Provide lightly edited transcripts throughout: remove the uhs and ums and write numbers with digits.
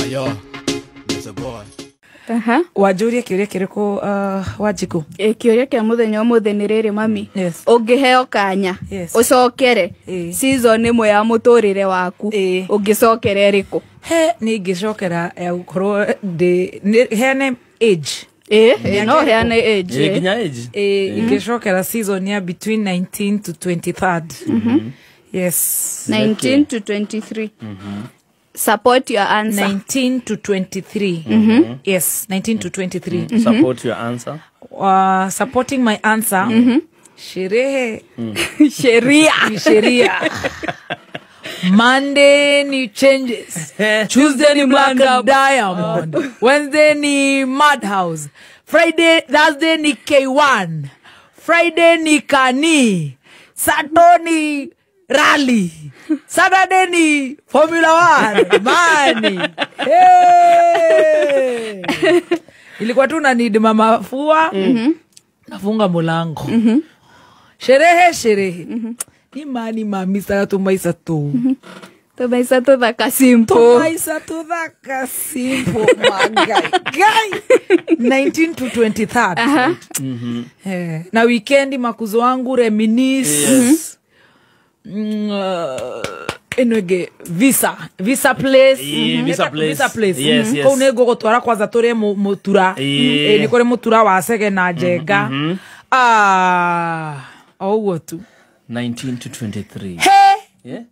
Yo, it's a boy. Aha. Wanjũrie kĩũria kĩrĩkũ, Wanjikũ? Kĩũria kĩa mũthenya ũmũthĩ nĩ rĩrĩ, mami. Yes. Ũngĩheo kanya Yes. ũcokere season ĩmwe ya mũtũrĩre waku, ũngĩcokera ĩrĩkũ? He nĩ ingĩcokera ya gũkorwo ndĩ heane age? Ĩ, no heane age. Ĩ, nginya age. Ĩ, ingĩcokera season ya between 19 to 23rd. Yes. 19 to 23. Support your answer. 19 to 23. Yes, 19 to 23. Support your answer. Supporting my answer. Sherehe. Sheria. Ni sheria. Monday ni changes. Tuesday ni Black Diamond. Wednesday ni Madhouse. Friday, Thursday ni K1. Friday ni Kani. Saturday ni Rally. Saturday ni Formula 1. Mani. Hey. Ilikuwa tu na need mama fua. Nafunga mulango. Sherehe sherehe. Ni mani mami sana tumaisa tu. Tumaisa tuthaka simple. Tumaisa tuthaka simple, my guy. Guy. 19 to 23rd. Na weekend makuzo wangu reminisce. Yes. Ĩno visa place. Visa place. Visa place. Yes, yes. Kũu nĩ ngũgũtwara kwanza tũrĩe mũtura. Nĩ kũrĩ mũtura wa Cege na Njenga. Ah, o ũguo tu. 19 to 23. He! Yeah?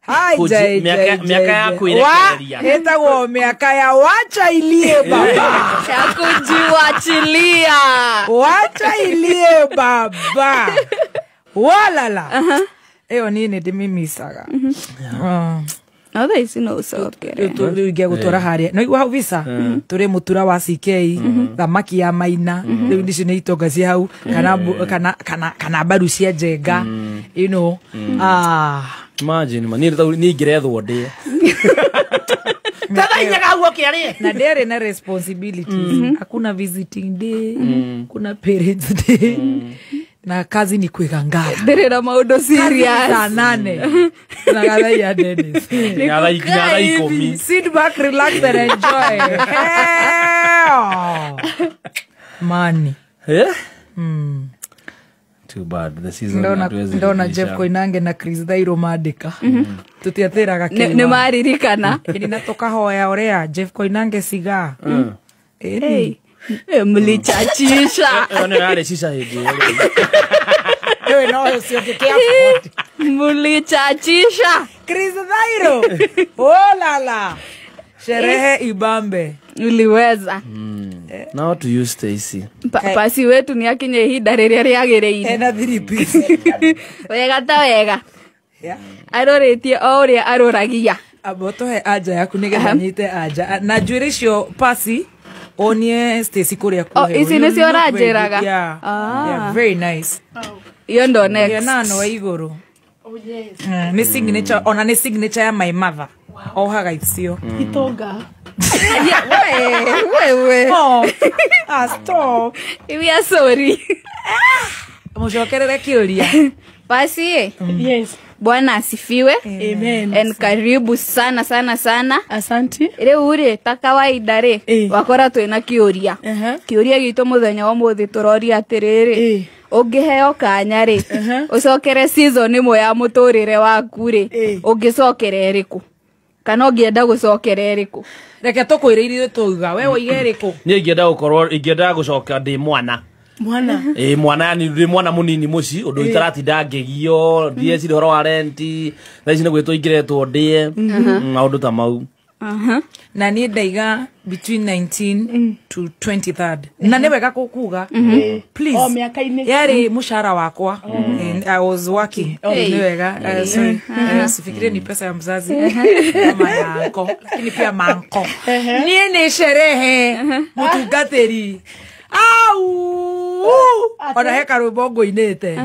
Hai, jai, jai, Miaka jai. yaku irekereria. Ĩtagwo mĩaka ya wacha ilie baba. Ya kujiwachilia. Wacha ilie baba. Walala. Ĩyo niĩ nĩ ndĩmĩmicaga. No thaa ici no ũcokere. Rĩu ingĩagũtwara harĩa no igua hau visa tũrĩ mũtura wa CK, thamaki ya maina, rĩu nicio nĩ itonga cia hau, kana kana mbaru cia Njenga, you know. Ah, Imagine man, niĩ niĩ ingĩrethwo ndĩe. Thaa inya hau oke arĩe. Na ndĩarĩ na responsibilities, hakuna visiting day, kuna parents day, na kazi ni kuigangara. Ndĩrĩ na maũndũ serious. Saa 8 na gathaia Dennis. Nginya thaa 10. Sit back, relax and enjoy. Hell. Money. Eh? Too bad the season hatuwezi Ndona rudisha. Jeff Koinange na Chris Thairo mandĩka. Tutiathĩraga Nĩ maririkana. Ĩni na tũkahoya ũrĩa Jeff Koinange cigaa. Hey. Mlichachisha. Ĩyo nĩyo yarĩ cica hĩndĩ ĩyo. Ĩyo no ũcio ũngĩkĩa afford. Mlichachisha. Chris Thairo. Oh lala. Sherehe ibambe. Uliweza. Now to you, Stacy. Pasi wetu nĩ akinye ihinda rĩrĩa rĩagĩrĩire. Ena 3 piece. Wega ta wega. Yeah. Arorĩtie o ũrĩa aroragia. Amba tũhe anja yaku nĩgetha nyite anja. Na njuĩrĩ icio pasi onie Stacy kũrĩa Oh, kuoherwo. ici You nĩcio look very good. ũranjĩraga? Yeah. Ah. Yeah, very nice. Iyo ndo next. Yeah, na no wa igũrũ. Oh, yes. Nĩ signature, ona nĩ signature ya my mother. Ohaga icio. Itonga. Yeah, wewe. Oh, ah, stop. We are sorry. Mũcokerere kĩũria. Pasi. Yes. Bwana asifiwe. Amen. And karibu sana sana sana. Asante. Rĩu rĩ, ta kawaida rĩ, wakora twĩna kĩũria. Kĩũria gitũ mũthenya wa ũmũthĩ tũroria atĩrĩrĩ, ũngĩheo kanya rĩ, ũcokere season ĩmwe ya mũtũrĩre waku rĩ, ũngĩcokera ĩrĩkũ? Kana ũngĩenda gũcokera ĩrĩkũ? Reke tũkwĩre ithuĩ twauga, we woiga ĩrĩkũ? Niĩ ingĩenda gũkorwo, ingĩenda gũcoka ndĩ mwana. Mwana. Ĩ, mwana, yani ndĩ mwana mũnini mũciĩ, ũndũ itaratinda ngĩgio, ndieciria ũhoro wa renti, thaa ici nĩ gwĩtwo ingĩretwo ndĩe, maũndũ ta mau. Na niĩ ndaiga between 19 to 23rd. Na nĩ wega kũkuga. Please. O mĩaka-inĩ. Yarĩ mũcara wakwa. And I was working. Nĩ wega. Sorry. Sifikirie ni pesa ya mzazi ama ya anko, lakini pia manko. Niĩ nĩ sherehe mũtungatĩri. Au! Ona he karwĩmbo ngũinĩte.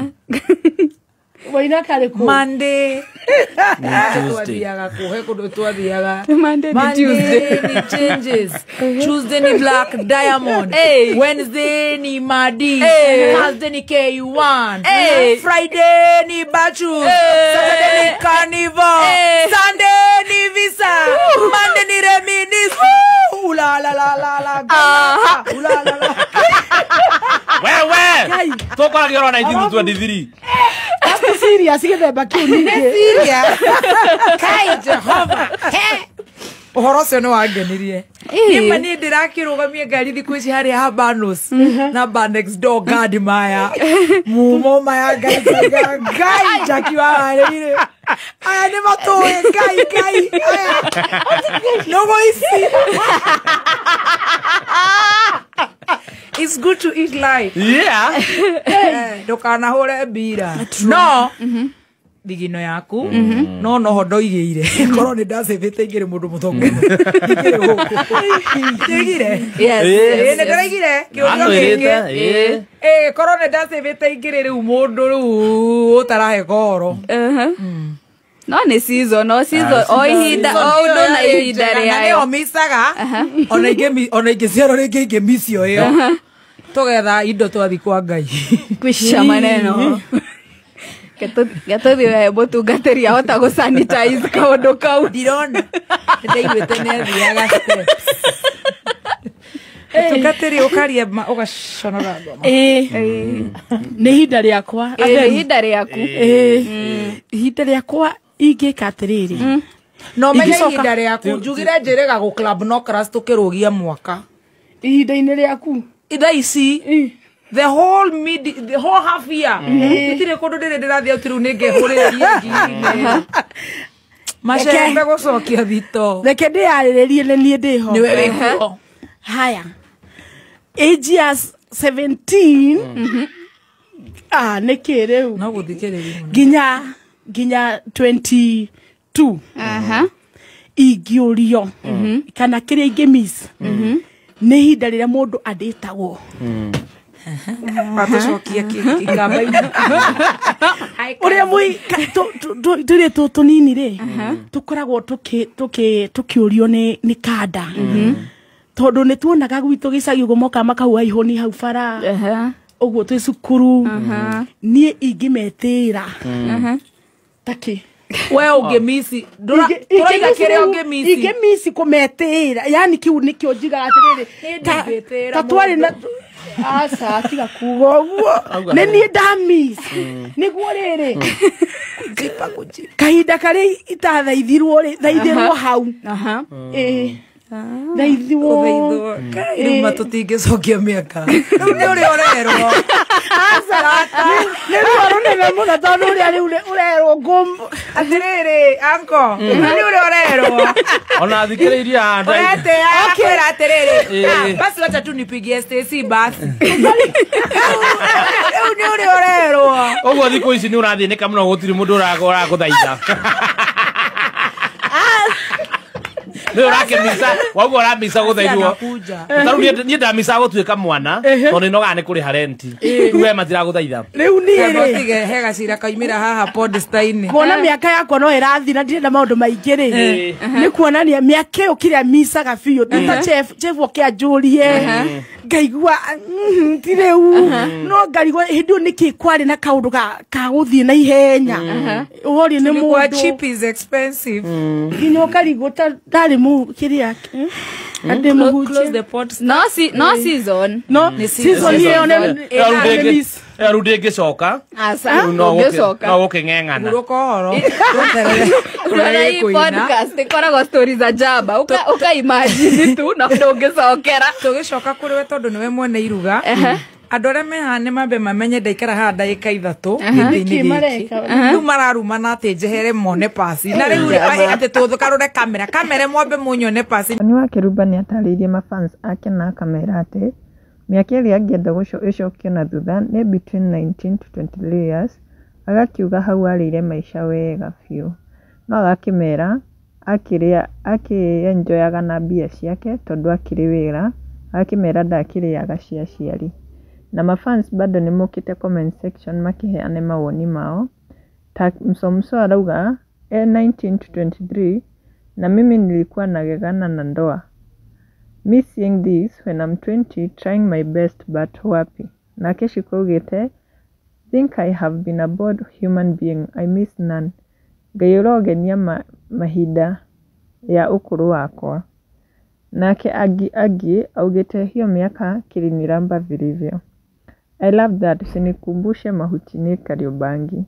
Waina karĩkũ? Monday. Tuesday. Twathiaga kũ? He kũndũ twathiaga. Monday ni Tuesday. Monday ni changes. Tuesday ni Black Diamond. Hey. Wednesday ni Madi. Hey. Thursday ni K1. Hey. Friday ni Bachu. Hey. Saturday ni Carnival. Hey. Sunday ni Visa. Monday ni Reminisce. Ulalala. Wewe tũkoragia ũrona 1923. That's serious gĩthemba kĩu ningĩ. Serious. Kai Jehova. Ũhoro ũcio nĩ wangenirie. Nĩma niĩ ndĩrakĩrũgamia ngari thikũ ici harĩa ha Banos na Bar Next Door guard maya mumo maya ngai ngai ngai Jackie wa harĩire aya nĩ matũĩ ngai ngai aya nũgũ ici. It's good to eat light. Yeah. Ndũkanahũre mbira. No thigino yaku no noho ndoigĩire korwo nĩ ndacĩbĩte ingĩrĩ mũndũ mũtongu ingĩrĩ gũkũ ndigire. Yes. Nĩ ndĩraigire kĩũria gĩkĩ. Korwo nĩ ndacĩbĩte ingĩrĩ rĩu mũndũ rĩu ũtarahe goro. No nĩ season, no season, o ihinda, o ũndũ na ihinda rĩayo. Nĩyo micaga ona ingĩciarwo rĩngĩ ingĩmicio ĩyo tũgetha indo twathi kwa Ngai. Kwisha maneno. Gatothi we mũtungatĩri ahota gũ sanitize kaũndũ kau. Ndirona nĩndaiguĩte nĩathiaga steps. Mũtungatĩri ũkaria ũgaconora ngoma. Nĩ ihinda rĩakwa. Nĩ ihinda rĩaku. Ihinda rĩakwa ingĩka atĩrĩrĩ. No menye ihinda rĩaku njugire njĩrĩga gũ club no class tũkĩrũgia mwaka. Ihinda-inĩ rĩaku. Thaa ici the whole mid the whole half year itire kũndũ ndĩrĩ ndĩrathiĩ out rĩu nĩngehũrĩrĩrie ngiri-inĩ. Macembe gũcokia thito. Reke ndĩyarĩrĩrie nĩ niĩ ndĩho. Nĩwe wĩkuo. Haya. Age ya 17 nĩkĩ rĩu? No gũthikĩrĩria mũno. Nginya 22. Ingĩũrio kana kĩrĩa ingĩmiss nĩ ihinda rĩrĩa mũndũ andĩtagwo. Atũcokia kĩkamba-inĩ. Ũrĩa tũrĩ tũnini rĩ tũkoragwo tũkĩũrio nĩ kanda tondũ nĩ tuonaga gwitũ gĩcagi ũguo moka makauha ihũni hau bara ũguo twĩ cukuru. Niĩ ingĩmetĩra takĩ we ũngĩmici tũraiga kĩrĩa ũngĩmici. Ingĩmici kũmetĩra yani kĩu nĩkĩo njigaga atĩrĩrĩ ta twarĩ na aca tiga kuga ũguo nĩ niĩ ndamiss nĩguo rĩrĩ kahinda karĩa itathaithirwo rĩ thaithĩrwo hau. Thaithirwo rĩu matũtingĩcokia mĩaka rĩu nĩ ũrĩa ũrerwo. Aca nĩ ruo rũnene mũno tondũ ũrĩa rĩu ũrerwo ngũm atĩrĩrĩ anko rĩu nĩ ũrĩa ũrerwo. Ona thikĩrĩirie handũ ũretĩa akwĩra atĩrĩrĩ basi wacha tu nipigie Stacy basi rĩu nĩ ũrĩa ũrerwo. Ũguo thikũ ici nĩ ũrathĩnĩka mũno gũtirĩ mũndũ ũragũthaitha. Nĩ ũrakĩmica waguo ũramica gũthaithwo. Tarĩu niĩ ndamica gũtuĩka mwana tondũ nĩnogaga nĩ kũrĩha renti. Rĩu we matiragũthaitha. Rĩu niĩ rĩ he gacira kaumĩra haha podsta-inĩ. Kuona mĩaka yakwa no ĩrathira ndirenda maũndũ maingĩ rĩ nĩ kuonania mĩaka ĩyo kĩrĩa micaga biũ ta chef oke anjũrie ngaigua ti rĩu no ngarigwo hĩndĩ ĩyo nĩkĩ kwarĩ na kaũndũ ka gũthiĩ na ihenya ũhorio nĩ mũndũ. Cheap is expensive. Nginya ũkarigwo ta ndarĩ kĩrĩa andĩ mũhunjia. No season. No season ĩyo nĩ Rĩu ndĩngĩcoka. No gũkĩng'eng'ana. Hurũka ũhoro. Ũrona hii podcast ĩkoragwo stories za jaba. Uka imagine tu na ndũngĩcokera. Tũgĩcoka kũrĩ we tondũ nĩwe mwene iruga. Andũ arĩa me haha nĩ mambe mamenye ndaikara haha ndagĩka ithatũ gĩtĩ-inĩ gĩkĩ. Rĩu mararumana atĩ njehere mone pasi. Na rĩu atĩ tũkarore kamera. Kamera mwambe mũnyone pasi. Mũini wa Kĩrumba nĩ atarĩirie mafans ake na akamera atĩ mĩaka ĩrĩa angĩenda ĩcokio na thutha nĩ between 19 to 23 years, agakiuga hau arĩire maica wega biũ, no agakĩmera akĩenjoyaga na mbia ciake tondũ akĩrĩ wĩra, agakĩmera ndakĩrĩaga cia aciari. Na mafans bado nĩmokĩte comment section makĩheana mawoni mao ta Msomso arauga e 19 to 23 na mimi nilikuwa nagegana na ndoa. Me seeing this when I'm 20 trying my best but wapi. Nake Shiko augĩte think I have been a bored human being I miss none. Ngai ũrogenia mahinda ya ũkũrũ wakwa. Nake Agi Agi augĩte hiyo miaka kiliniramba vilivyo. I love that usinikumbushe mahuti ni Kariobangi.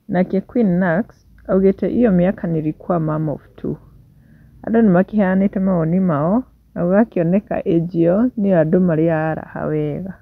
Nake Queen Nax augĩte hiyo miaka nilikuwa mom of two. Andũ nĩ makĩheanĩte mawoni mao na gũgakĩoneka age ĩyo nĩyo andũ marĩ araha wega.